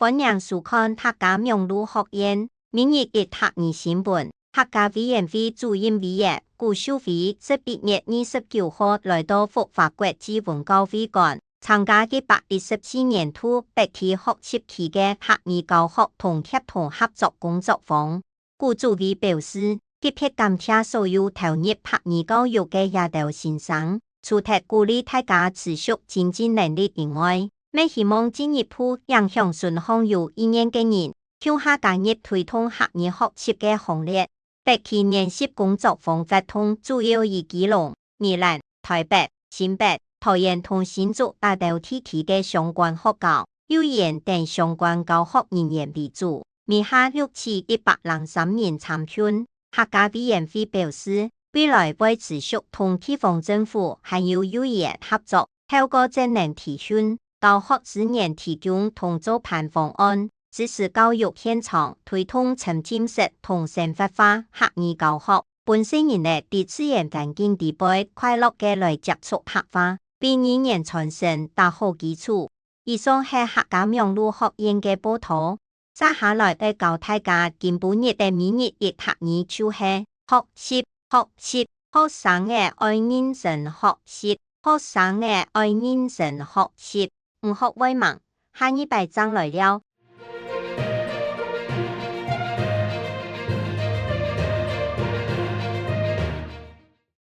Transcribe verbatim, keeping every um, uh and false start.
歡迎收看客家網路學院每日一客語新聞。客家委員會主任委員古秀妃十一月二十九號來到復華國際文教會館，參加一百一十四年度北區學習區个客語教學同協同合作工作坊。古主委表示，特別感謝所有投入客語教育个這兜先生，除忒鼓勵大家持續精進能力以外，乜希望進一步影響脣項有意願个人，共下加入推動客語學習个行列。北區研習工作坊活動主要以基隆、宜蘭、台北、新北、桃園同新竹八兜地區个相關學校、幼兒園等相關教學人員為主，每下錄取一百零三人參訓。客家委員會表示，未來會持續同地方政府還有幼兒園合作，透過職能培訓、教學資源提供同做伴方案，支持教育現場推動沉浸式同生活化客語教學，分細人仔在自然環境裡背快樂个來接觸客話，為語言傳承打好基礎。以上係客家網路學院个報導。接下來愛教大家今晡日个每日一客語就係學習，學習，學生仔愛認真學習，學生仔愛認真學習，毋學會盲。下二擺正來尞。